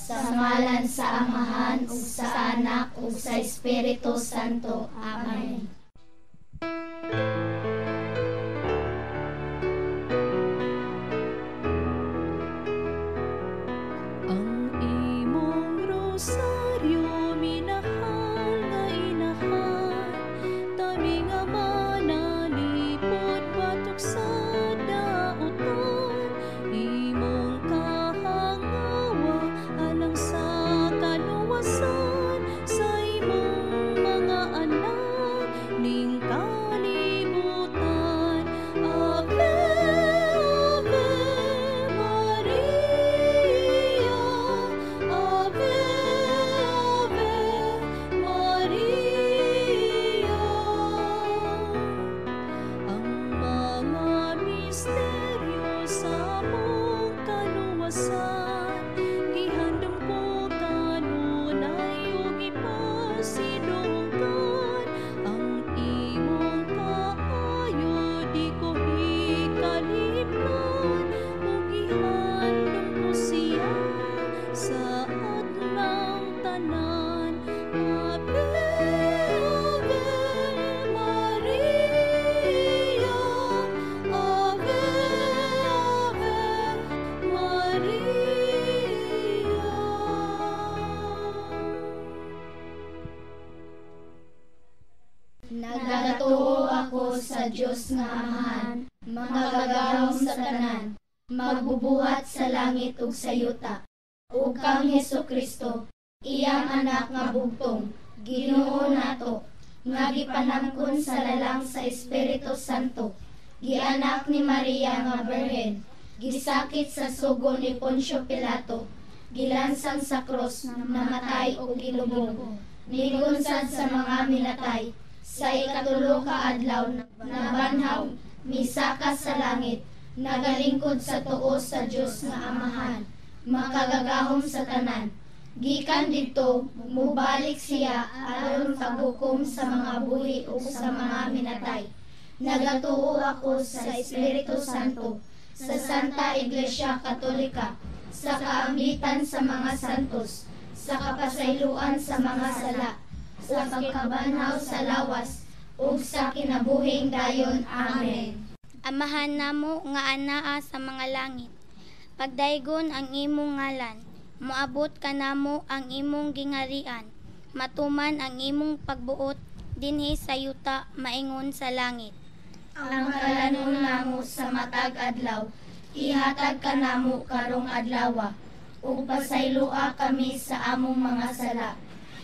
Sa ngalan sa Amahan ug sa Anak ug sa Espiritu Santo. Amen. Ang imong rosaryo, minahal nga inahan, kami nga manalipod batok sa dautan, imong kahangawa alang sa kaluwasan sa imong mga anak ning kalibutan. Ave, Ave Maria, Ave, Ave Maria. Ang mga misteryo sa among kaluwasan, gihandom ko kanunay ug ipasidunggan. Ang imong kaayo di ko hikalimtan, ug gihandom ko siya sa adlawng tanan. Ave, Ave Maria, Ave, Ave Maria. Nagatuo ako sa Dios nga Amahan, makagagahom sa tanan, magbubuhat sa langit ug sa yuta, ug kang Hesus Kristo, iyang anak nga bugtong, Ginoo nato, nga gipanangkon sa lalang sa Espiritu Santo, gianak ni Maria nga Birhen, gisakit sa sugo ni Poncio Pilato, gilansang sa krus, namatay ug gilubong, nigunsad sa mga minatay, sa ikatulo ka adlaw nabanhaw, misaka sa langit, nagalingkod sa tuo sa Dios nga Amahan, makagagahom sa tanan. Gikan didto, mubalik siya aron paghukom sa mga buhi ug sa mga minatay. Nagatuo ako sa Espiritu Santo, sa Santa Iglesia Katolika, sa kaambitan sa mga santos, sa kapasayloan sa mga sala, sa pagkabanhaw sa lawas, ug sa kinabuhing dayon. Amen. Amahan namo nga anaa sa mga langit, pagdaygon ang imong ngalan, moabot kanamo ang imong gingarian, matuman ang imong pagbuot dinhi sa yuta maingon sa langit. Ang kalanon namo sa matag adlaw, ihatag kanamo karong adlawa, ug pasayloa kami sa among mga sala,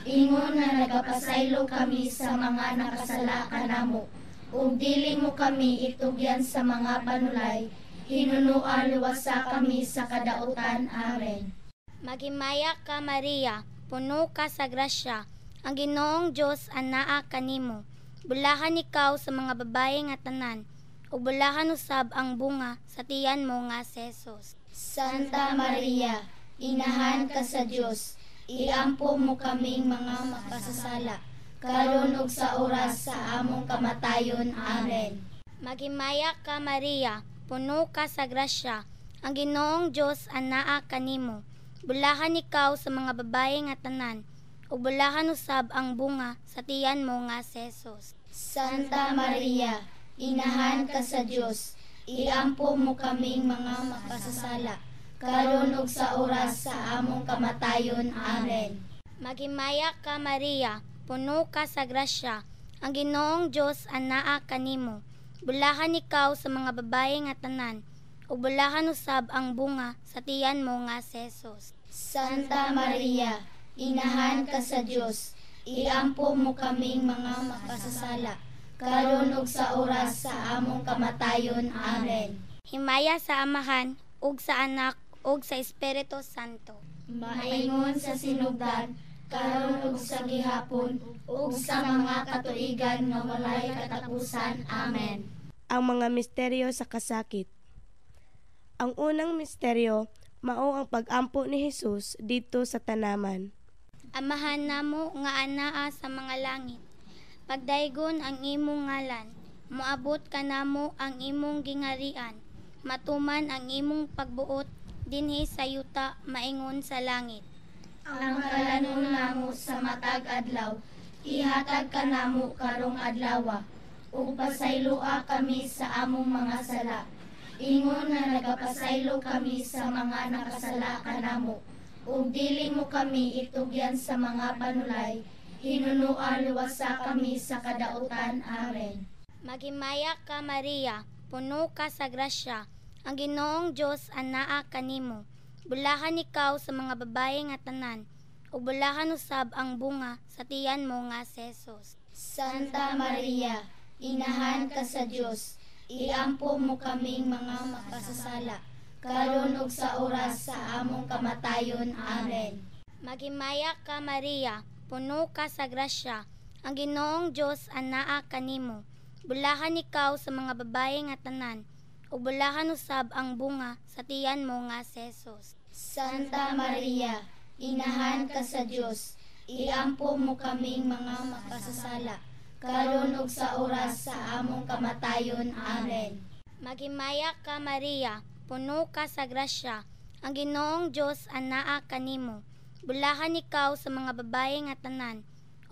ingon nga nagapasaylo kami sa mga nakasala kanamo, ug dili mo kami itugyan sa mga panulay, hinunoa luwasa kami sa kadautan. Amen. Maghimaya ka, Maria, puno ka sa grasya, ang Ginoong Dios anaa kanimo. Bulahan ikaw sa mga babae nga tanan, ug bulahan usab ang bunga sa tiyan mo nga si Jesus. Santa Maria, inahan ka sa Dios, iampo mo kaming mga makasasala, karon ug sa oras sa among kamatayon. Amen. Maghimaya ka, Maria, puno ka sa grasya, ang Ginoong Dios anaa kanimo. Bulahan ikaw sa mga babae nga tanan, ug bulahan usab ang bunga sa tiyan mo nga si Jesus. Santa Maria, inahan ka sa Dios, iampo mo kaming mga makasasala, karon ug sa oras sa among kamatayon. Amen. Maghimaya ka, Maria, puno ka sa grasya, ang Ginoong Dios anaa kanimo. Bulahan ikaw sa mga babae nga tanan, ug bulahan usab ang bunga sa tiyan mo nga si Jesus. Santa Maria, inahan ka sa Dios, iampo mo kaming mga makasasala, karon ug sa oras sa among kamatayon. Amen. Himaya sa Amahan, ug sa Anak, ug sa Espiritu Santo. Maingon sa sinugdan, karon ug sa gihapon, ug sa mga katuigan nga walay katapusan. Amen. Ang mga misteryo sa kasakit. Ang unang misteryo mao ang pag-ampo ni Jesus didto sa tanaman. Amahan namo nga anaa sa mga langit, pagdaygon ang imong ngalan, moabot kanamo ang imong gingarian, matuman ang imong pagbuot dinhi sa yuta maingon sa langit. Ang kalanon namo sa matag adlaw, ihatag kanamo karong adlawa, ug pasayloa kami sa among mga sala, ingon nga nagapasaylo kami sa mga nakasala kanamo, ug dili mo kami itugyan sa mga panulay, hinunoa luwasa kami sa kadautan. Amen. Maghimaya ka Maria, puno ka sa grasya, ang Ginoong Dios anaa kanimo. Bulahan ikaw sa mga babae nga tanan, ug bulahan usab ang bunga sa tiyan mo nga si Jesus. Santa Maria, inahan ka sa Dios, iampo mo kaming mga makasasala, karon ug sa oras sa among kamatayon. Amen. Maghimaya ka Maria, puno ka sa grasya, ang Ginoong Dios anaa kanimo. Bulahan ikaw sa mga babae nga tanan, ug bulahan usab ang bunga sa tiyan mo nga si Jesus. Santa Maria, inahan ka sa Dios, iampo mo kaming mga makasasala, karon ug sa oras sa among kamatayon. Amen. Maghimaya ka Maria, puno ka sa grasya, ang Ginoong Dios anaa kanimo. Bulahan ikaw sa mga babae nga tanan,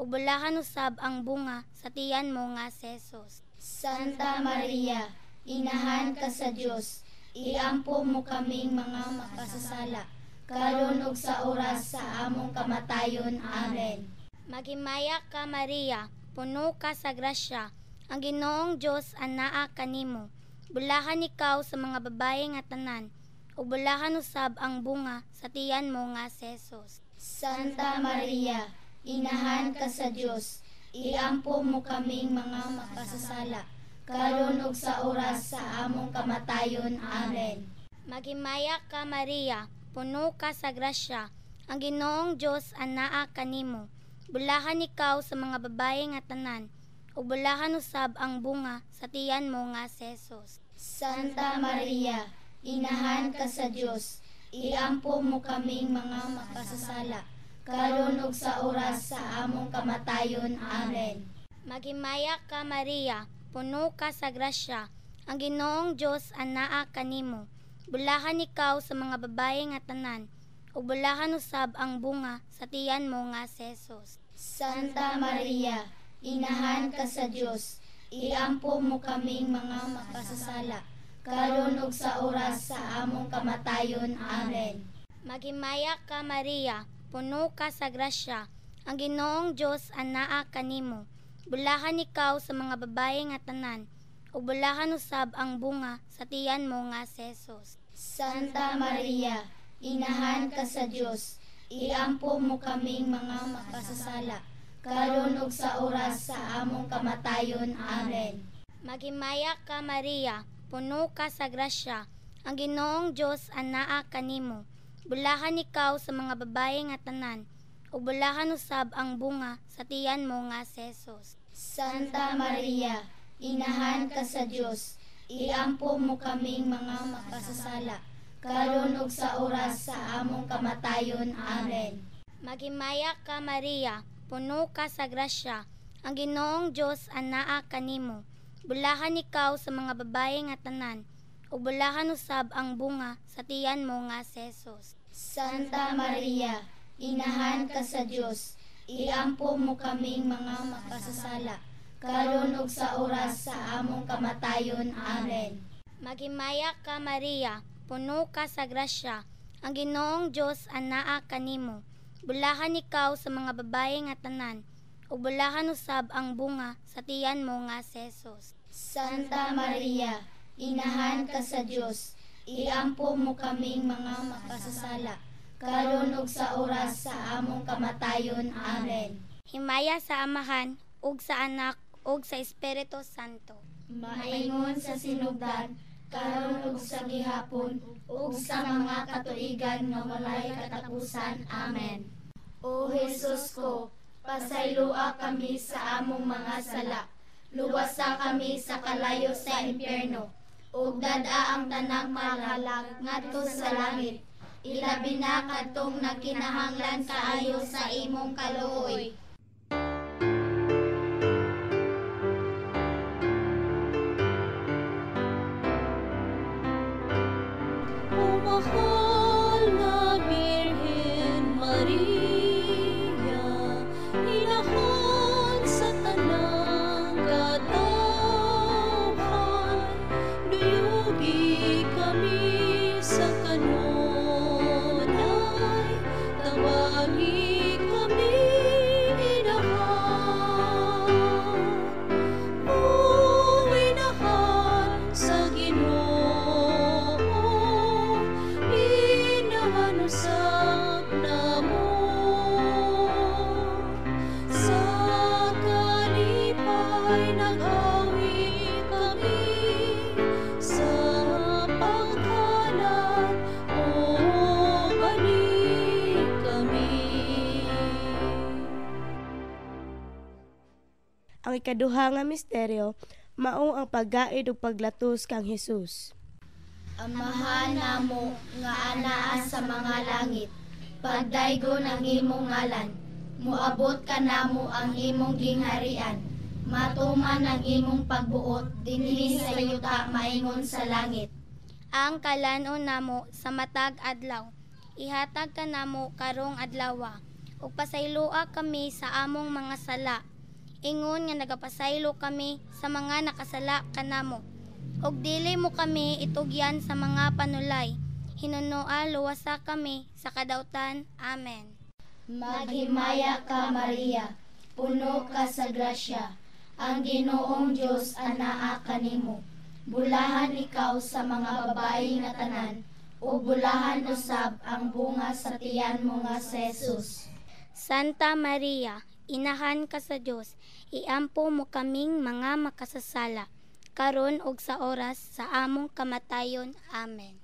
ug bulahan usab ang bunga sa tiyan mo nga si Jesus. Santa Maria, inahan ka sa Dios, iampo mo kaming mga makasasala, karon ug sa oras sa among kamatayon. Amen. Maghimaya ka Maria, puno ka sa grasya, ang Ginoong Dios anaa kanimo. Bulahan ikaw sa mga babae nga tanan, ug bulahan usab ang bunga sa tiyan mo nga si Jesus. Santa Maria, inahan ka sa Dios, iampo mo kaming mga makasasala, karon ug sa oras sa among kamatayon. Amen. Maghimaya ka Maria, puno ka sa grasya, ang Ginoong Dios anaa kanimo. Bulahan ikaw sa mga babae nga tanan, ug bulahan usab ang bunga sa tiyan mo nga si Jesus. Santa Maria, inahan ka sa Dios, iampo mo kaming mga makasasala, karon ug sa oras sa among kamatayon. Amen. Maghimaya ka Maria, puno ka sa grasya, ang Ginoong Dios anaa kanimo. Bulahan ikaw sa mga babae nga tanan, ug bulahan usab ang bunga sa tiyan mo nga si Jesus. Santa Maria, inahan ka sa Dios, iampo mo kaming mga makasasala, karon ug sa oras sa among kamatayon. Amen. Maghimaya ka Maria, puno ka sa grasya, ang Ginoong Dios anaa kanimo. Bulahan ikaw sa mga babae nga tanan, ug bulahan usab ang bunga sa tiyan mo nga si Jesus. Santa Maria, inahan ka sa Dios, iampo mo kaming mga makasasala, karon ug sa oras sa among kamatayon. Amen. Maghimaya ka Maria, puno ka sa grasya, ang Ginoong Dios anaa kanimo. Bulahan ikaw sa mga babae nga tanan, ug bulahan usab ang bunga sa tiyan mo nga si Jesus. Santa Maria, inahan ka sa Dios, iampo mo kaming mga makasasala, karon ug sa oras sa among kamatayon. Amen. Maghimaya ka Maria, puno ka sa grasya, ang Ginoong Dios anaa kanimo. Bulahan ikaw sa mga babae nga tanan, ug bulahan usab ang bunga sa tiyan mo nga si Jesus. Santa Maria, inahan ka sa Dios, iampo mo kaming mga makasasala, karon ug sa oras sa among kamatayon. Amen. Maghimaya ka Maria, puno ka sa grasya, ang Ginoong Dios anaa kanimo. Bulahan ikaw sa mga babae nga tanan, ug bulahan usab ang bunga sa tiyan mo nga si Jesus. Santa Maria, inahan ka sa Dios, iampo mo kaming mga makasasala, karon ug sa oras sa among kamatayon. Amen. Himaya sa Amahan, ug sa Anak, ug sa Espiritu Santo. Maingon sa sinugdan, karon ug sa gihapon, ug sa mga katuigan nga walay katapusan. Amen. O Jesus ko, pasayloa kami sa among mga sala, luwasa kami sa kalayo sa impyerno, ug dad-a ang tanang malalag ngadto sa langit, ilabi na kadtong nagkinahanglan kaayo sa imong kaluoy. O mahal na Birhen Maria, Ang ikaduha nga misteryo mao ang paggaid ug paglatos kang Hesus. Amahan namo nga anaa sa mga langit, pagdaygon ang imong ngalan, moabot kanamo ang imong gingharian, matuman ang imong pagbuot dinhi sa yuta maingon sa langit. Ang kalan-on namo sa matag adlaw, ihatag kanamo karong adlawa, ug pasayloa kami sa among mga sala, ingon nga nagapasaylo kami sa mga nakasala kanamo. Ug dili mo kami itugyan sa mga panulay, hinunoa luwasa kami sa kadautan. Amen. Maghimaya ka, Maria, puno ka sa grasya, ang Ginoong Dios anaa kanimo. Bulahan ikaw sa mga babae nga tanan, ug bulahan usab ang bunga sa tiyan mo nga si Jesus. Santa Maria, inahan ka sa Dios, iampo mo kaming mga makasasala, karon ug sa oras sa among kamatayon. Amen.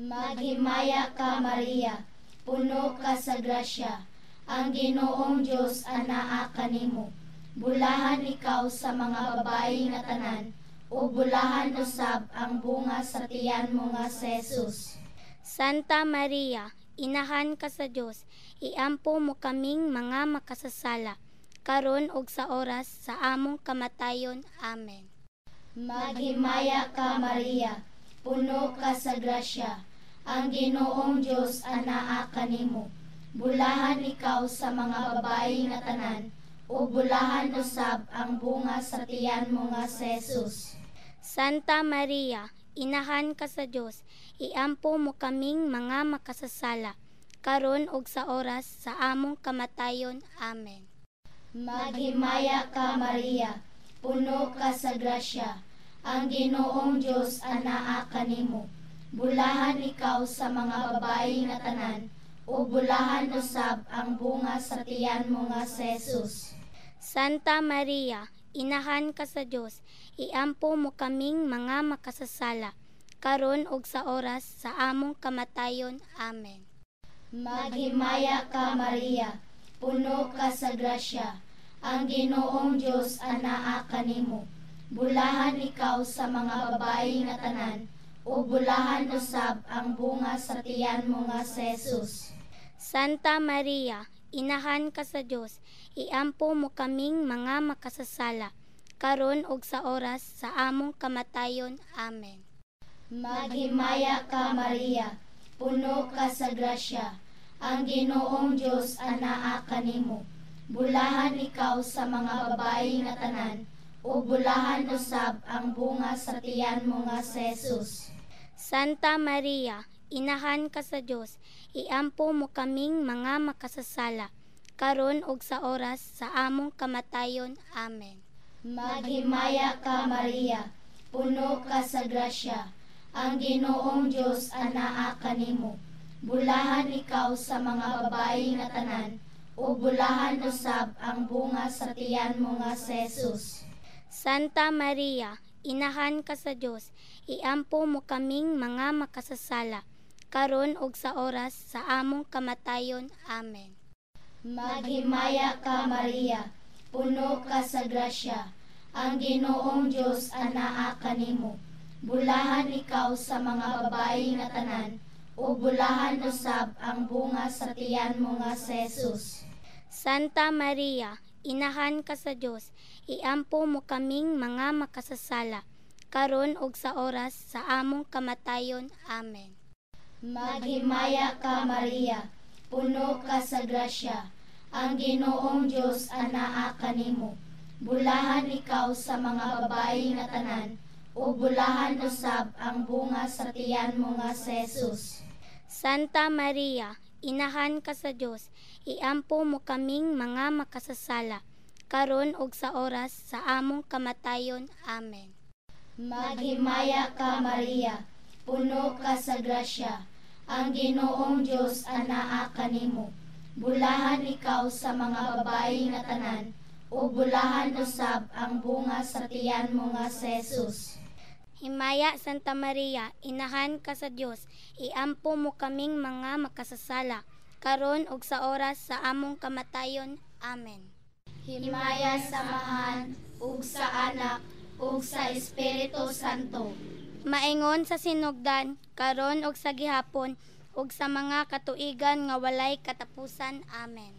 Maghimaya ka, Maria, puno ka sa grasya, ang Ginoong Dios anaa kanimo. Bulahan ikaw sa mga babae nga tanan, ug bulahan usab ang bunga sa tiyan mo nga si Jesus. Santa Maria, inahan ka sa Dios, iampo mo kaming mga makasasala, karon ug sa oras sa among kamatayon. Amen. Maghimaya ka, Maria, puno ka sa grasya, ang Ginoong Dios anaa kanimo. Bulahan ikaw sa mga babae nga tanan, ug bulahan usab ang bunga sa tiyan mo nga si Jesus. Santa Maria, inahan ka sa Dios, iampo mo kaming mga makasasala, karon ug sa oras sa among kamatayon. Amen. Maghimaya ka, Maria, puno ka sa grasya, ang Ginoong Dios anaa kanimo. Bulahan ikaw sa mga babae nga tanan, ug bulahan usab ang bunga sa tiyan mo nga si Jesus. Santa Maria, inahan ka sa Dios, iampo mo kaming mga makasasala, karon ug sa oras sa among kamatayon. Amen. Maghimaya ka, Maria, puno ka sa grasya, ang Ginoong Dios anaa kanimo. Bulahan ikaw sa mga babae nga tanan, ug bulahan usab ang bunga sa tiyan mo nga si Jesus. Santa Maria, inahan ka sa Dios, iampo mo kaming mga makasasala, karon ug sa oras sa among kamatayon. Amen. Maghimaya ka, Maria, puno ka sa grasya, ang Ginoong Dios anaa kanimo. Bulahan ikaw sa mga babae nga tanan, ug bulahan usab ang bunga sa tiyan mo nga si Jesus. Santa Maria, inahan ka sa Dios, iampo mo kaming mga makasasala, karon ug sa oras sa among kamatayon. Amen. Maghimaya ka, Maria, puno ka sa grasya, ang Ginoong Dios anaa kanimo. Bulahan ikaw sa mga babae nga tanan, ug bulahan usab ang bunga sa tiyan mo nga si Jesus. Santa Maria, inahan ka sa Dios, iampo mo kaming mga makasasala, karon ug sa oras sa among kamatayon. Amen. Maghimaya ka, Maria, puno ka sa grasya, ang Ginoong Dios anaa kanimo. Bulahan ikaw sa mga babae nga tanan, ug bulahan usab ang bunga sa tiyan mo nga si Jesus. Santa Maria, inahan ka sa Dios, iampo mo kaming mga makasasala, karon ug sa oras sa among kamatayon. Amen. Maghimaya ka, Maria, puno ka sa grasya, ang Ginoong Dios anaa kanimo. Bulahan ikaw sa mga babae nga tanan, ug bulahan usab ang bunga sa tiyan mo nga si Jesus. Santa Maria, inahan ka sa Dios, iampo mo kaming mga makasasala, karon ug sa oras sa among kamatayon. Amen. Maghimaya ka, Maria, puno ka sa grasya, ang Ginoong Dios anaa kanimo. Bulahan ikaw sa mga babae nga tanan, ug bulahan usab ang bunga sa tiyan mo nga si Jesus. Himaya Santa Maria, inahan ka sa Dios, iampo mo kaming mga makasasala, karon ug sa oras sa among kamatayon. Amen. Himaya sa Amahan, ug sa Anak, ug sa Espiritu Santo. Maingon sa sinugdan, karon ug sa gihapon, ug sa mga katuigan nga walay katapusan. Amen.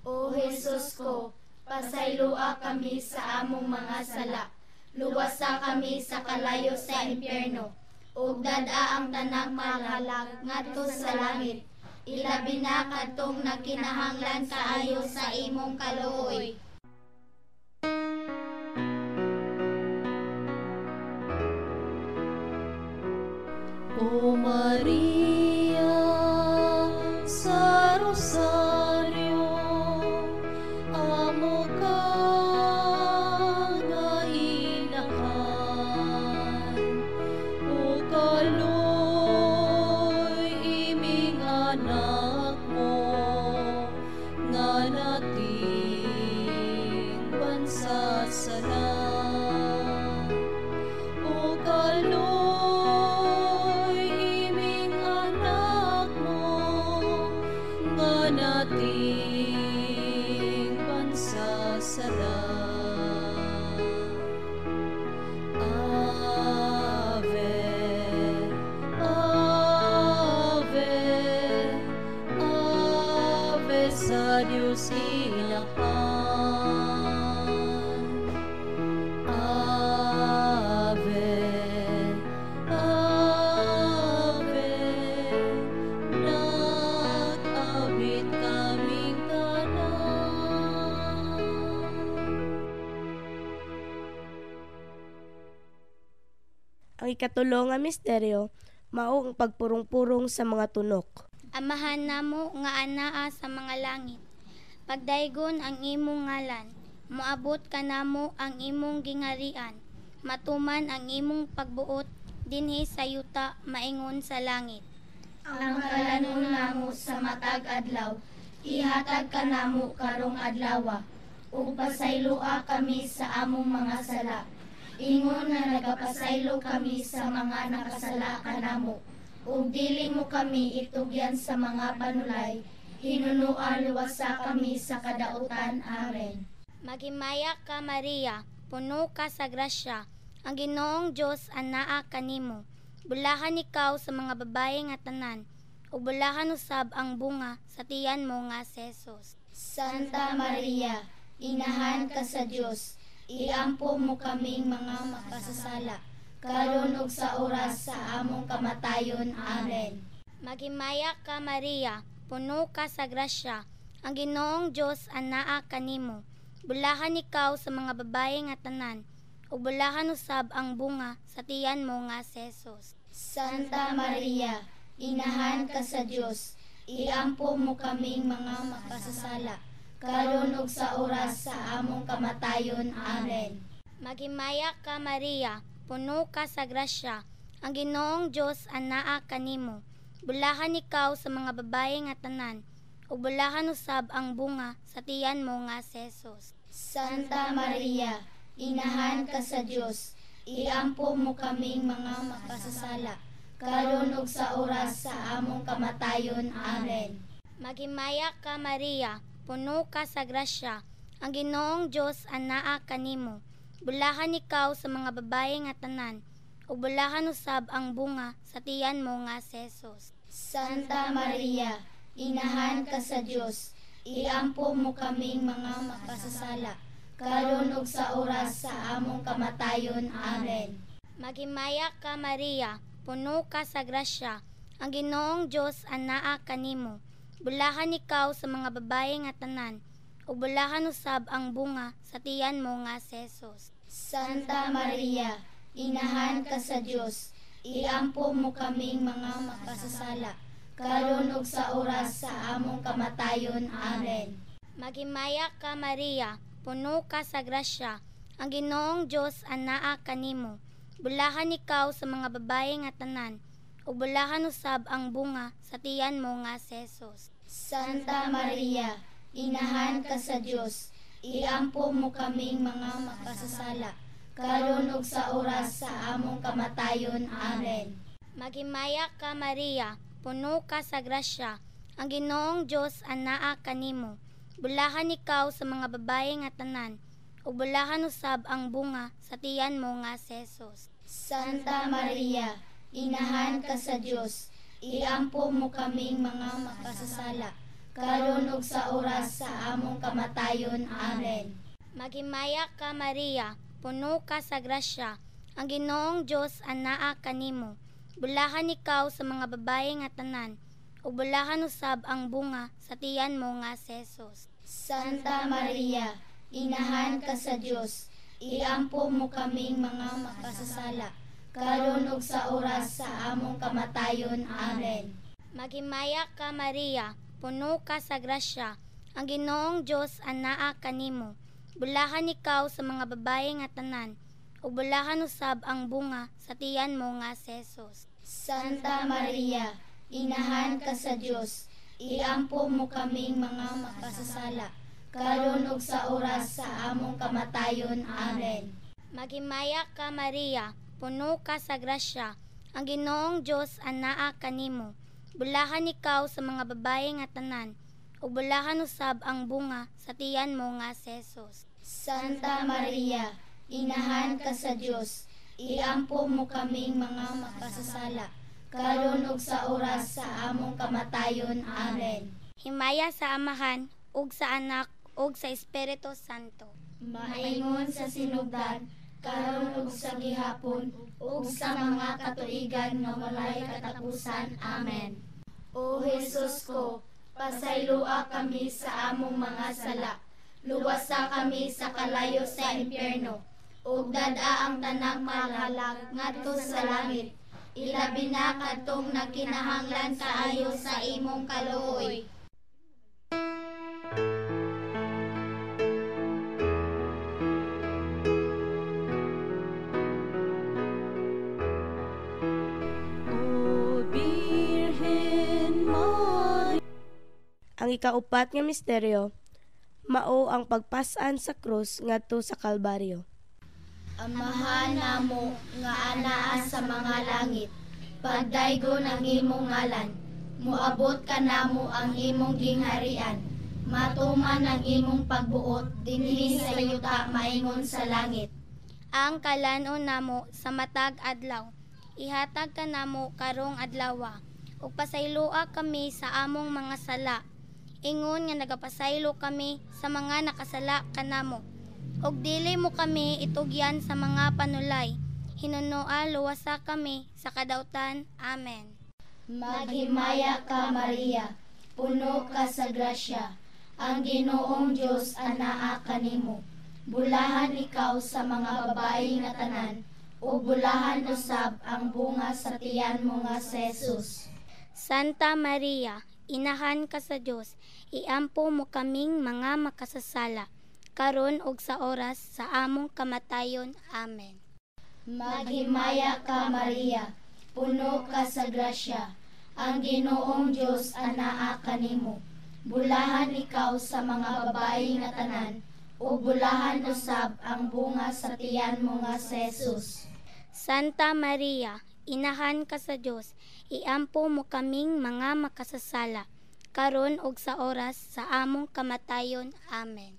O Jesus ko, pasayloa kami sa among mga sala. Luwasa kami sa kalayo sa impyerno. Ug dad-a ang tanang kalag ngadto sa langit. Ilabi na kadtong nagkinahanglan kaayo sa imong kaluoy. O Maria sa Rosario, amo ka nga inahan. O kaloy iming anak mo, nga nating pansasala. O kaloy iming anak mo, nga nating pansasala. Ave, Ave, Ave sa Dios Inahan. Ave, Ave, nag-awit kaming tanan. Ang ikatulo nga misteryo mao ang pagpurong-purong sa mga tunok. Amahan namo nga anaa sa mga langit. Pagdaygon ang imong ngalan, moabot kanamo ang imong gingarian. Matuman ang imong pagbuot dinhi sa yuta maingon sa langit. Ang kalanon namo sa matag adlaw, ihatag kanamo karong adlawa, ug pasayloa kami sa among mga sala. Ingon na nagapasaylo kami sa mga nakasala kanamo, ug dili mo kami itugyan sa mga panulay, hinunua luwasa kami sa kadautan. Amen. Maghimaya ka Maria, puno ka sa grasya, ang Ginoong Dios anaa kanimo. Bulahan ikaw sa mga babae nga tanan, ug bulahan usab ang bunga sa tiyan mo nga si Jesus. Santa Maria, inahan ka sa Dios, iampo mo kaming mga makasasala, karon ug sa oras sa among kamatayon. Amen. Maghimaya ka Maria, puno ka sa grasya, ang Ginoong Dios anaa kanimo. Bulahan ikaw sa mga babae nga tanan, ug bulahan usab ang bunga sa tiyan mo nga si Jesus. Santa Maria, inahan ka sa Dios, iampo mo kaming mga makasasala, karon ug sa oras sa among kamatayon. Amen. Maghimaya ka Maria, puno ka sa grasya, ang Ginoong Dios anaa kanimo. Bulahan ikaw sa mga babae nga tanan, ug bulahan usab ang bunga sa tiyan mo nga si Jesus. Santa Maria, inahan ka sa Dios, iampo mo kaming mga makasasala, karon ug sa oras sa among kamatayon. Amen. Maghimaya ka Maria, puno ka sa grasya, ang Ginoong Dios anaa kanimo. Bulahan ikaw sa mga babae nga tanan, ug bulahan usab ang bunga sa tiyan mo nga si Jesus. Santa Maria, inahan ka sa Dios, iampo mo kaming mga makasasala, karon ug sa oras sa among kamatayon. Amen. Maghimaya ka Maria, puno ka sa grasya, ang Ginoong Dios anaa kanimo. Bulahan ikaw sa mga babae nga tanan, ug bulahan usab ang bunga sa tiyan mo nga si Jesus. Santa Maria, inahan ka sa Dios, iampo mo kaming mga makasasala, karon ug sa oras sa among kamatayon. Amen. Maghimaya ka Maria, puno ka sa grasya, ang Ginoong Dios anaa kanimo. Bulahan ikaw sa mga babae nga tanan, ug bulahan usab ang bunga sa tiyan mo nga si Jesus. Santa Maria, inahan ka sa Dios, iampo mo kaming mga makasasala, karon ug sa oras sa among kamatayon. Amen. Maghimaya ka Maria, puno ka sa grasya, ang Ginoong Dios anaa kanimo. Bulahan ikaw sa mga babae nga tanan, ug bulahan usab ang bunga sa tiyan mo nga si Jesus. Santa Maria, Inahan ka sa Dios, iampo mo kaming mga makasasala, karon ug sa oras sa among kamatayon. Amen. Maghimaya ka Maria, puno ka sa grasya, ang Ginoong Dios anaa kanimo. Bulahan ikaw sa mga babaye nga tanan, ug bulahan usab ang bunga sa tiyan mo nga si Jesus. Santa Maria, Inahan ka sa Dios, iampo mo kaming mga makasasala, karon ug sa oras sa among kamatayon. Amen. Maghimaya ka Maria, puno ka sa grasya, ang Ginoong Dios anaa kanimo. Bulahan ikaw sa mga babaye nga tanan, ug bulahan usab ang bunga sa tiyan mo nga si Jesus. Santa Maria, Inahan ka sa Dios, iampo mo kaming mga makasasala, karon ug sa oras sa among kamatayon. Amen. Maghimaya ka Maria, puno ka sa grasya, ang Ginoong Dios anaa kanimo. Bulahan ikaw sa mga babaye nga tanan, ug bulahan usab ang bunga sa tiyan mo nga si Jesus. Santa Maria, Inahan ka sa Dios, iampo mo kaming mga makasasala, karon ug sa oras sa among kamatayon. Amen. Himaya sa Amahan ug sa Anak ug sa Espiritu Santo. Maingon sa sinugdan, karon ug sa gihapon, ug sa mga katuigan nga walay katapusan. Amen. O Jesus ko, pasayloa kami sa among mga sala, luwasa kami sa kalayo sa impyerno, ug dad-a ang tanang malalag ngadto sa langit, ilabi na kadtong nagkinahanglan kaayo sa imong kaluoy. O Birhen Maria, Ang ikaupat nga misteryo, mao ang pagpas-an sa krus ngadto sa Kalbaryo. Amahan namo nga anaa sa mga langit, pagdaygon ang imong ngalan, moabot kanamo ang imong gingharian, matuman ang imong pagbuot dinhi sa yuta maingon sa langit. Ang kalan-on namo sa matag adlaw, ihatag kanamo karong adlawa, ug pasayloa kami sa among mga sala, ingon nga nagapasaylo kami sa mga nakasala kanamo. Ug dili mo kami itugyan sa mga panulay, hinunoa luwasa kami sa kadautan. Amen. Maghimaya ka Maria, puno ka sa grasya, ang Ginoong Dios anaa kanimo. Bulahan ikaw sa mga babae nga tanan, ug bulahan usab ang bunga sa tiyan mo nga si Jesus. Santa Maria, Inahan ka sa Dios, iampo mo kaming mga makasasala, karon ug sa oras sa among kamatayon. Amen. Maghimaya ka Maria, puno ka sa grasya, ang Ginoong Dios anaa kanimo. Bulahan ikaw sa mga babae nga tanan, ug bulahan usab ang bunga sa tiyan mo nga si Jesus. Santa Maria, Inahan ka sa Dios, iampo mo kaming mga makasasala, karon ug sa oras sa among kamatayon. Amen.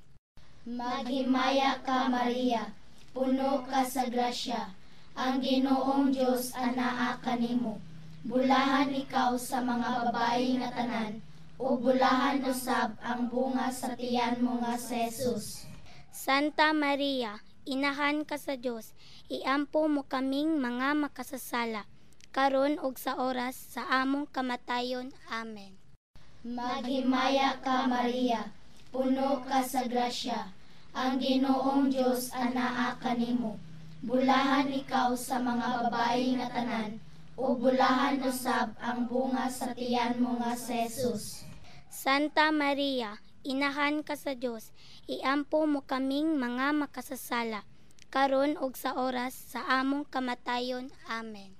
Maghimaya ka Maria, puno ka sa grasya, ang Ginoong Dios anaa kanimo. Bulahan ikaw sa mga babae nga tanan, ug bulahan usab ang bunga sa tiyan mo nga si Jesus. Santa Maria, Inahan ka sa Dios, iampo mo kaming mga makasasala, karon ug sa oras sa among kamatayon. Amen. Maghimaya ka Maria, puno ka sa grasya, ang Ginoong Dios anaa kanimo. Bulahan ikaw sa mga babae nga tanan, ug bulahan usab ang bunga sa tiyan mo nga si Jesus. Santa Maria, Inahan ka sa Dios, iampo mo kaming mga makasasala, karon ug sa oras sa among kamatayon. Amen.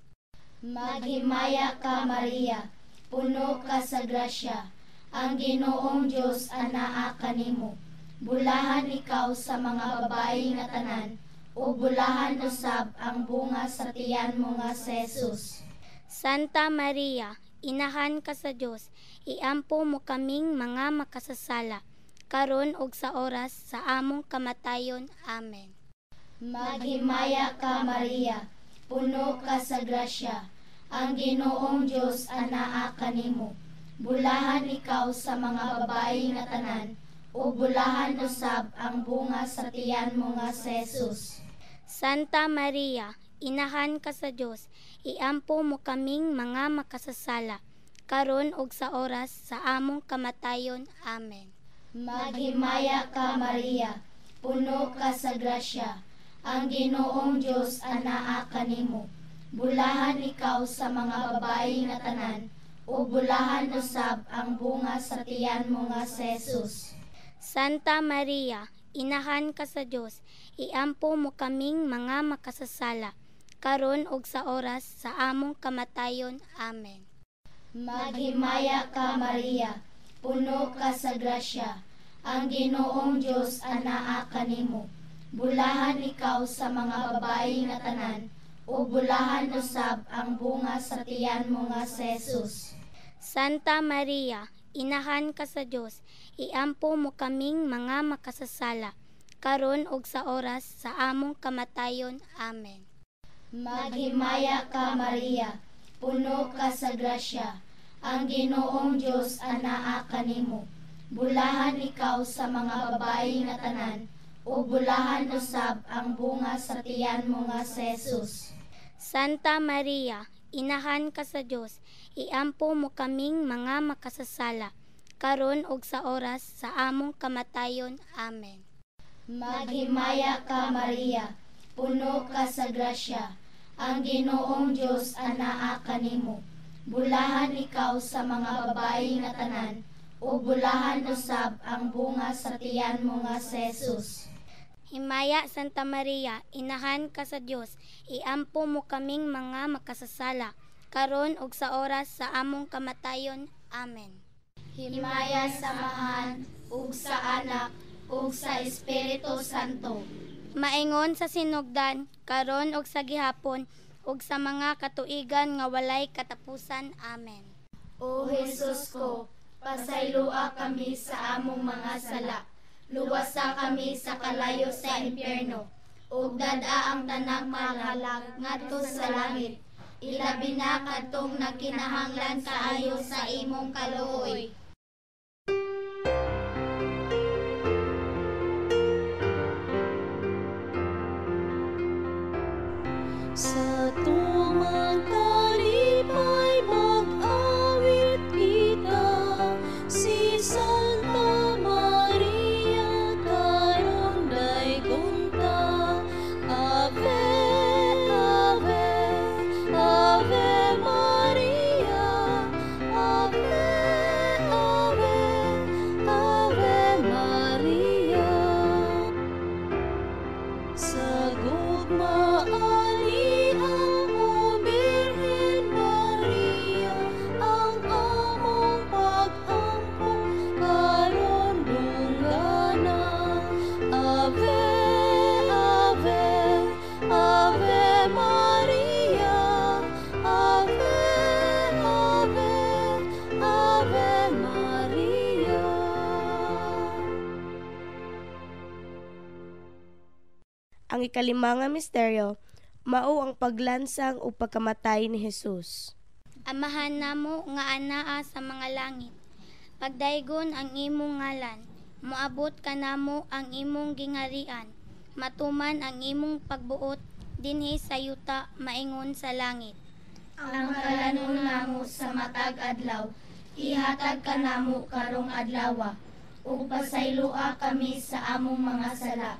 Maghimaya ka Maria, puno ka sa grasya, ang Ginoong Dios anaa kanimo. Bulahan ikaw sa mga babae nga tanan, ug bulahan usab ang bunga sa tiyan mo nga si Jesus. Santa Maria, Inahan ka sa Dios, iampo mo kaming mga makasasala, karon ug sa oras sa among kamatayon. Amen. Maghimaya ka, Maria, puno ka sa grasya, ang Ginoong Dios anaa kanimo. Bulahan ikaw sa mga babae nga tanan, ug bulahan usab ang bunga sa tiyan mo nga si Jesus. Santa Maria, inahan ka sa Dios, iampo mo kaming mga makasasala, karon ug sa oras sa among kamatayon. Amen. Maghimaya ka, Maria, puno ka sa grasya, ang Ginoong Dios anaa kanimo. Bulahan ikaw sa mga babae nga tanan, ug bulahan usab ang bunga sa tiyan mo nga si Jesus. Santa Maria, inahan ka sa Dios, iampo mo kaming mga makasasala, karon ug sa oras sa among kamatayon. Amen. Maghimaya ka, Maria, puno ka sa grasya, ang Ginoong Dios anaa kanimo. Bulahan ikaw sa mga babae nga tanan, ug bulahan usab ang bunga sa tiyan mo nga si Jesus. Santa Maria, inahan ka sa Dios, iampo mo kaming mga makasasala, karon ug sa oras sa among kamatayon. Amen. Maghimaya ka, Maria, puno ka sa grasya, ang Ginoong Dios anaa kanimo. Bulahan ikaw sa mga babae nga tanan, ug bulahan usab ang bunga sa tiyan mo nga si Jesus. Santa Maria, inahan ka sa Dios, iampo mo kaming mga makasasala, karon ug sa oras sa among kamatayon. Amen. Maghimaya ka, Maria, puno ka sa grasya, ang Ginoong Dios anaa kanimo. Bulahan ikaw sa mga babae nga tanan, ug bulahan usab ang bunga sa tiyan mo nga si Jesus. Himaya Santa Maria, inahan ka sa Dios, iampo mo kaming mga makasasala, karon ug sa oras sa among kamatayon. Amen. Himaya sa Amahan ug sa Anak ug sa Espiritu Santo. Maingon sa sinugdan, karon ug sa gihapon, ug sa mga katuigan nga walay katapusan. Amen. O Jesus ko, pasayloa kami sa among mga sala. Luwasa kami sa kalayo sa impyerno, ug dad-a ang tanang kalag ngadto sa langit. Ilabi na kadtong nagkinahanglan kaayo sa imong kaluoy. Sa tumang talipay mag-awit kita, si Santa Maria karon daygon ta. Ave, Ave, Ave Maria, Ave, Ave, Ave Maria. Sa gugma ani ang o Birhen Maria, ang among pag-ampo karon dunggana. Ave, Ave, Ave Maria, Ave, Ave, Ave Maria. Ang ikalima nga misteryo, mao ang paglansang o pagkamatay ni Jesus. Amahan namo nga anaa sa mga langit, pagdaygon ang imong ngalan, moabot kanamo ang imong gingharian, matuman ang imong pagbuot dinhi sa yuta maingon sa langit. Ang kalanon namo sa matag adlaw, ihatag kanamo karong adlawa, ug pasayloa kami sa among mga sala,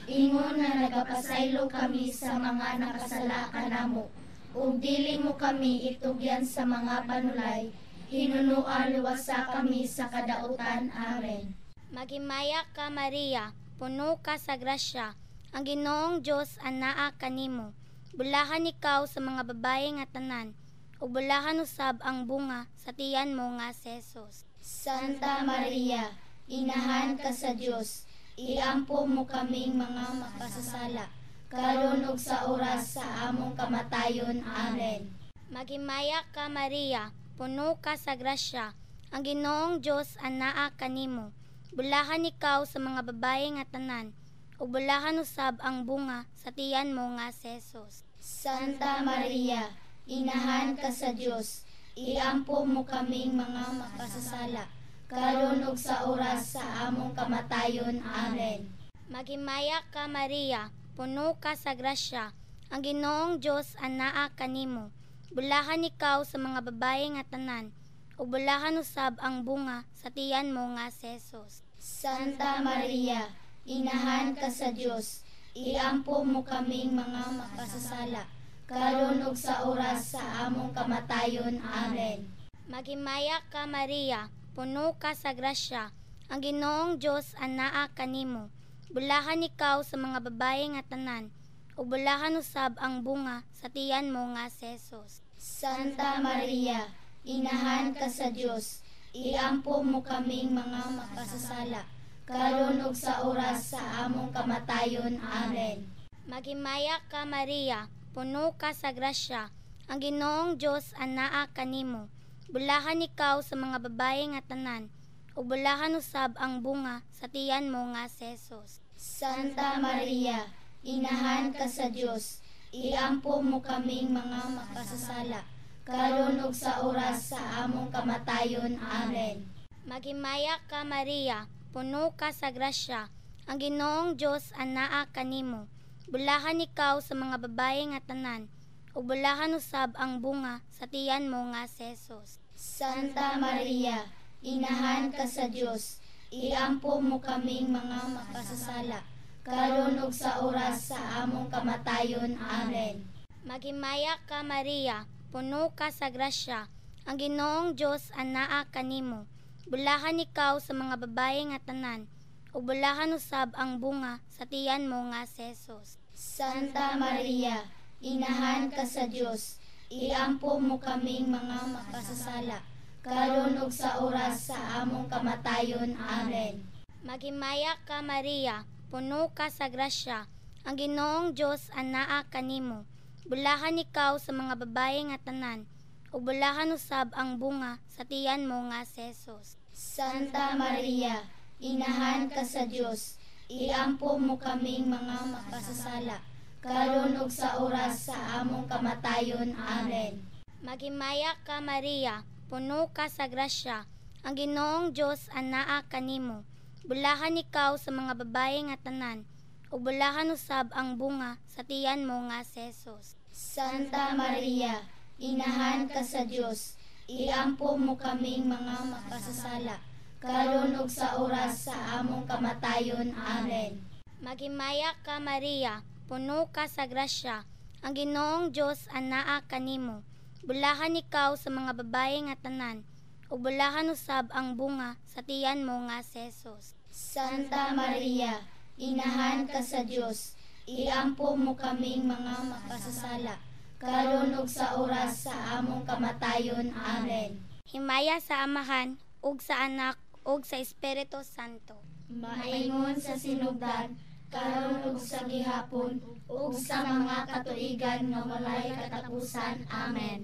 ingon nga nagapasaylo kami sa mga nakasala kanamo, ug dili mo kami itugyan sa mga panulay, hinunua luwasa kami sa kadautan. Amen. Maghimaya ka, Maria, puno ka sa grasya, ang Ginoong Dios anaa kanimo. Bulahan ikaw sa mga babae nga tanan, ug bulahan usab ang bunga sa tiyan mo nga si Jesus. Santa Maria, inahan ka sa Dios, iampo mo kaming mga makasasala, karon ug sa oras sa among kamatayon. Amen. Maghimaya ka, Maria, puno ka sa grasya, ang Ginoong Dios anaa kanimo. Bulahan ikaw sa mga babae nga tanan, ug bulahan usab ang bunga sa tiyan mo nga si Jesus. Santa Maria, inahan ka sa Dios, iampo mo kaming mga makasasala, karon ug sa oras sa among kamatayon. Amen. Maghimaya ka Maria, puno ka sa grasya, ang Ginoong Dios anaa kanimo. Bulahan ikaw sa mga babae nga tanan, ug bulahan usab ang bunga sa tiyan mo nga si Jesus. Santa Maria, inahan ka sa Dios, iampo mo kaming mga makasasala, karon ug sa oras sa among kamatayon. Amen. Maghimaya ka Maria, puno ka sa grasya, ang Ginoong Dios anaa kanimo. Bulahan ikaw sa mga babae nga tanan, ug bulahan usab ang bunga sa tiyan mo nga si Jesus. Santa Maria, inahan ka sa Dios, iampo mo kaming mga makasasala, karon ug sa oras sa among kamatayon. Amen. Maghimaya ka Maria, puno ka sa grasya, ang Ginoong Dios anaa kanimo. Bulahan ikaw sa mga babae nga tanan, ug bulahan usab ang bunga sa tiyan mo nga si Jesus. Santa Maria, inahan ka sa Dios, iampo mo kaming mga makasasala, karon ug sa oras sa among kamatayon. Amen. Maghimaya ka Maria, puno ka sa grasya, ang Ginoong Dios anaa kanimo. Bulahan ikaw sa mga babae nga tanan, ug bulahan usab ang bunga sa tiyan mo nga si Jesus. Santa Maria, inahan ka sa Dios, iampo mo kaming mga makasasala, karon ug sa oras sa among kamatayon. Amen. Maghimaya ka Maria, puno ka sa grasya, ang Ginoong Dios anaa kanimo. Bulahan ikaw sa mga babae nga tanan, ug bulahan usab ang bunga sa tiyan mo nga si Jesus. Santa Maria, inahan ka sa Dios, iampo mo kaming mga makasasala, karon ug sa oras sa among kamatayon. Amen. Maghimaya ka Maria, puno ka sa grasya, ang Ginoong Dios anaa kanimo. Bulahan ikaw sa mga babae nga tanan, ug bulahan usab ang bunga sa tiyan mo nga si Jesus. Santa Maria, inahan ka sa Dios, iampo mo kaming mga makasasala, karon ug sa oras sa among kamatayon. Amen. Maghimaya ka Maria, puno ka sa grasya, ang Ginoong Dios anaa kanimo. Bulahan ikaw sa mga babae nga tanan, ug bulahan usab ang bunga sa tiyan mo nga si Jesus. Santa Maria, inahan ka sa Dios, iampo mo kaming mga makasasala, karon ug sa oras sa among kamatayon. Amen. Maghimaya ka Maria, puno ka sa grasya, ang Ginoong Dios anaa kanimo. Bulahan ikaw sa mga babae nga tanan, ug bulahan usab ang bunga sa tiyan mo nga si Jesus. Santa Maria, inahan ka sa Dios, iampo mo kaming mga makasasala, karon ug sa oras sa among kamatayon. Amen. Himaya sa Amahan, ug sa Anak, ug sa Espiritu Santo. Maingon sa sinugdan, karon ug sa gihapon, ug sa mga katuigan nga walay katapusan. Amen.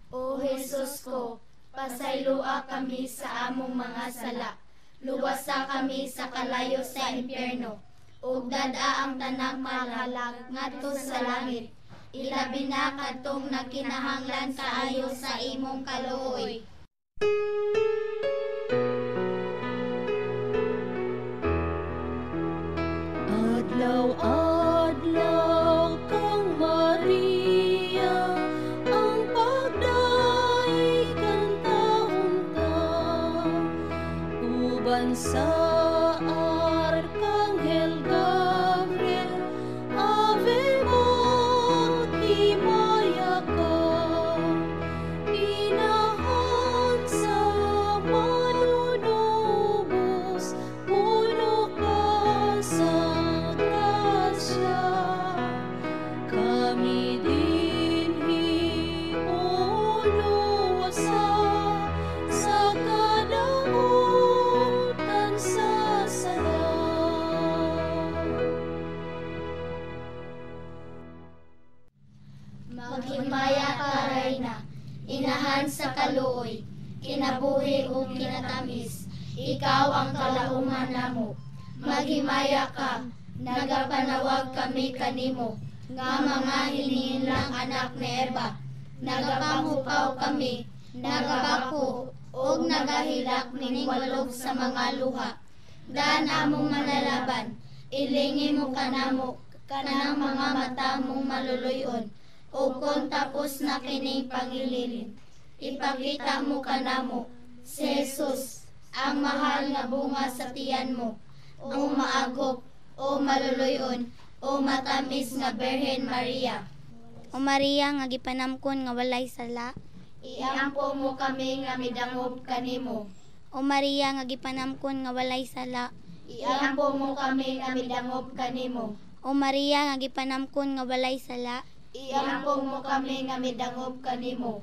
O Jesus ko, pasayloa kami sa among mga sala, luwasa kami sa kalayo sa impyerno, ug dad-a ang tanang malalag ngadto sa langit. Ilabi na kadtong nagkinahanglan kaayo sa imong kaluoy. Adlaw-adlaw kang Maria, ang pagdaig kang taon-ta, uban sa Arkanghel Gabriel, Ave himaya ka, inahan sa manunubos, puno ka sa grasya. Kami dinhi uluwasa sa kadautan sa sala. Maghimaya ka, Reyna, inahan sa kaluoy, kinabuhi ug kinatamis. Ikaw ang kalauman namo. Maghimaya ka, nagapanawag kami kanimo, nga mga hinihinlang anak ni Eva. Nagapanghupaw kami, nagabako, ug nagahilak nining walog sa mga luha. Daan among manalaban, ilingi mo kanamo, kanang mga mata mong maluluyon, ug kon tapos na kining pangililin, ipakita mo kanamo, si Jesus, ang mahal nga bunga sa tiyan mo, o maagop, o maluluyon, o matamis nga Birhen Maria. O Maria nga gipanamkon nga walay sala, iampo mo kami nga midangop kanimo. O Maria nga gipanamkon nga walay sala, iampo mo kami nga midangop kanimo. O Maria nga gipanamkon nga walay sala, iampo mo kami nga midangop kanimo.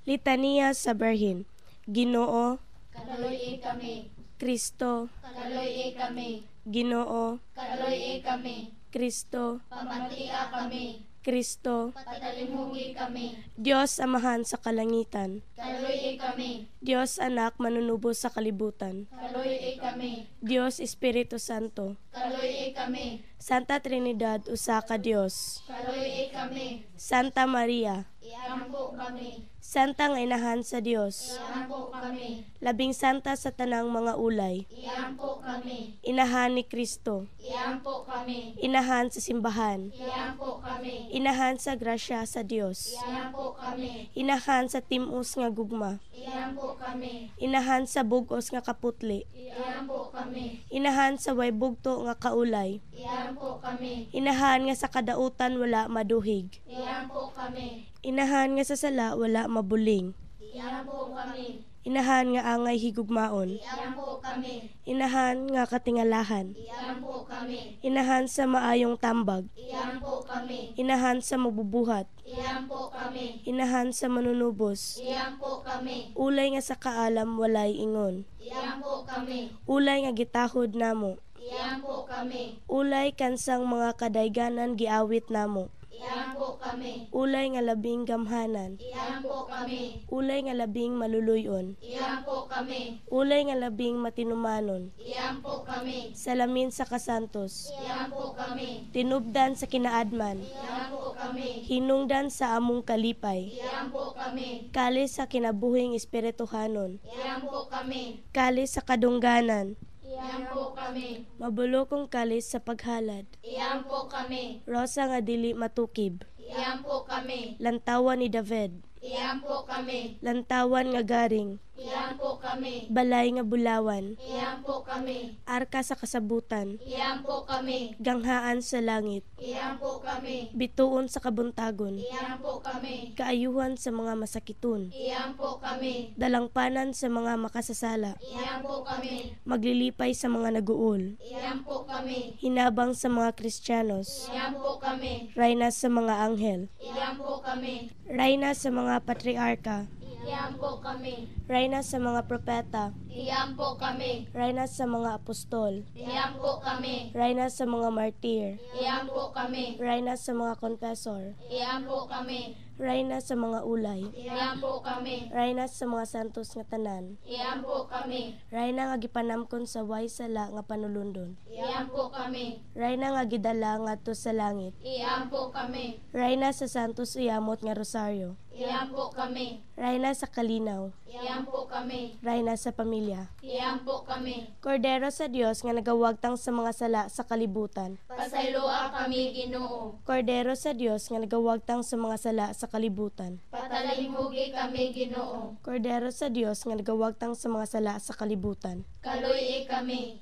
Litaniya sa Birhen. Ginoo, kaloy kami. Kristo, kaloy kami. Ginoo, kaloy kami. Kristo, pamatia kami. Kristo, patalimugi kami. Dios Amahan sa kalangitan, kaloy kami. Dios Anak manunubos sa kalibutan, kaloy kami. Dios Espiritu Santo, kaloy kami. Santa Trinidad usa ka Dios, kaloy kami. Santa Maria, iampo kami. Santa nga inahan sa Dios, iampo kami. Labing santa sa tanang mga ulay, iampo kami. Inahan ni Kristo, iampo kami. Inahan sa simbahan, iampo kami. Inahan sa grasya sa Dios, iampo kami. Inahan sa timos nga gugma, iampo kami. Inahan sa bugos nga kaputli, iampo kami. Inahan sa way bugto nga kaulay, iampo kami. Inahan nga sa kadautan wala maduhig, iampo kami. Inahan nga sa sala wala mabuling, iampo kami. Inahan nga angay higugmaon, iampo kami. Inahan nga katingalahan, iampo kami. Inahan sa maayong tambag, iampo kami. Inahan sa mabubuhat, iampo kami. Inahan sa manunubos, iampo kami. Ulay nga sa kaalam walay ingon, iampo kami. Ulay nga gitahod namo, iampo kami. Ulay kansang mga kadayganan giawit namo, iampo kami. Ulay nga labing gamhanan, iampo kami. Ulay nga labing maluluyon, iampo kami. Ulay nga labing matinumanon, iampo kami. Salamin sa kasantos, iampo kami. Tinubdan sa kinaadman, iampo kami. Hinungdan sa among kalipay, iampo kami. Kalis sa kinabuhing espirituhanon, iampo kami. Kalis sa kadungganan, iampo kami. Mabulokong kalis sa paghalad, iampo kami. Rosa nga dili matukib, iampo kami. Lantawan ni David, iampo kami. Lantawan nga garing, iampo kami. Balay nga bulawan, iampo kami. Arka sa kasabutan, iampo kami. Ganghaan sa langit, iampo kami. Bituon sa kabuntagon, iampo kami. Kaayuhan sa mga masakiton, iampo kami. Dalangpanan sa mga makasasala, iampo kami. Maglilipay sa mga naguol, iampo kami. Hinabang sa mga Kristiyanos, iampo kami. Rayna sa mga anghel, iampo kami. Rayna sa mga patriarka, iampo kami. Rayna sa mga propeta, iampo kami. Rayna sa mga apostol, iampo kami. Rayna sa mga martir, iampo kami. Rayna sa mga confessor, iampo kami. Rayna sa mga ulay, iampo kami. Rayna sa mga santos nga tanan, iampo kami. Rayna nga gipanamkon sa way sala nga panulundon, iampo kami. Rayna nga gidala ngadto sa langit, iampo kami. Rayna sa santos uyamot nga rosaryo, iampo kami. Rayna sa kalinaw, iampo kami. Rayna sa pamilya, iampo kami. Kordero sa Dios nga nagawagtang sa mga sala sa kalibutan, pasayloa kami Ginoo. Kordero sa Dios nga nagawagtang sa mga sala sa kalibutan, patalimhugi kami Ginoo. Kordero sa Dios nga nagawagtang sa mga sala sa kalibutan, kaloy kami.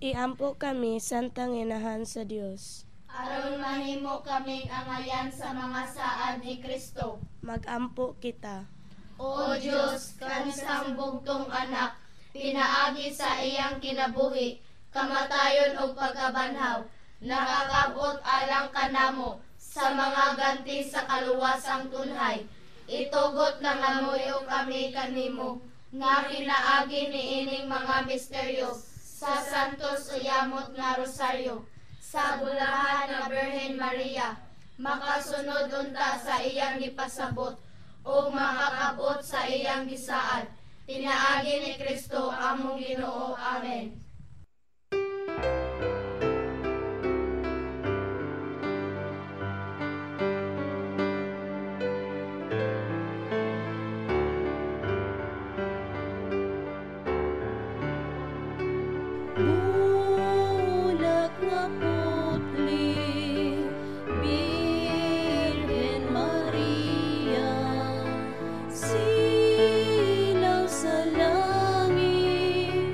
Iampo kami, Santang Inahan sa Dios, aron mahimo kaming angayan sa mga saad ni Kristo. Magampo kita. O Dios, kansang bugtong anak, pinaagi sa iyang kinabuhi, kamatayon ug pagkabanhaw, nakakabot alang kanamo sa mga ganti sa kaluwasang tunhay. Itugot nga namuyo kami kanimo, nga pinaagi niining mga misteryo sa Santos Uyamot nga Rosaryo, sa bulahan nga Birhen Maria, makasunod unta sa iyang gipasabot ug makakabot sa iyang gisaad. Pinaagi ni Kristo among Ginoo. Amen. Bulak nga putli, Birhen Maria, silaw sa langit,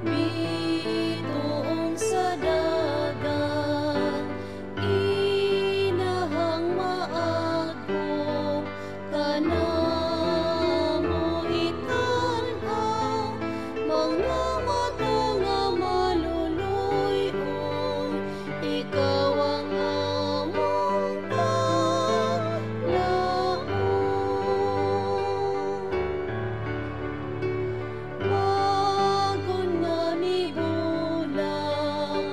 bituon sa dagat, inahang maagom, kanamo itan-aw, mga mata nga maluluy-on, ikaw ang among paglaom. Bag-on nga mibulang,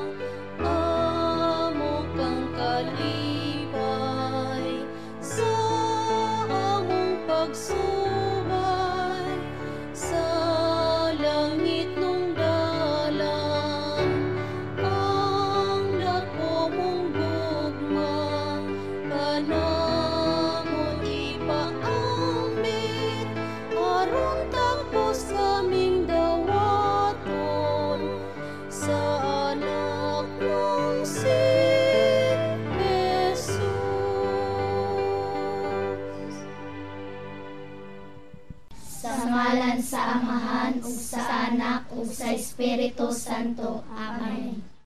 amo kang kalipay, sa among pagsubay, sa langit nung dalan, ang dako mong gugma, kanamo ipaambit, aron takos kaming dawaton, sa anak mong si Jesus. Sa ngalan sa Amahan ug sa Anak ug sa Espiritu Santo. Amen.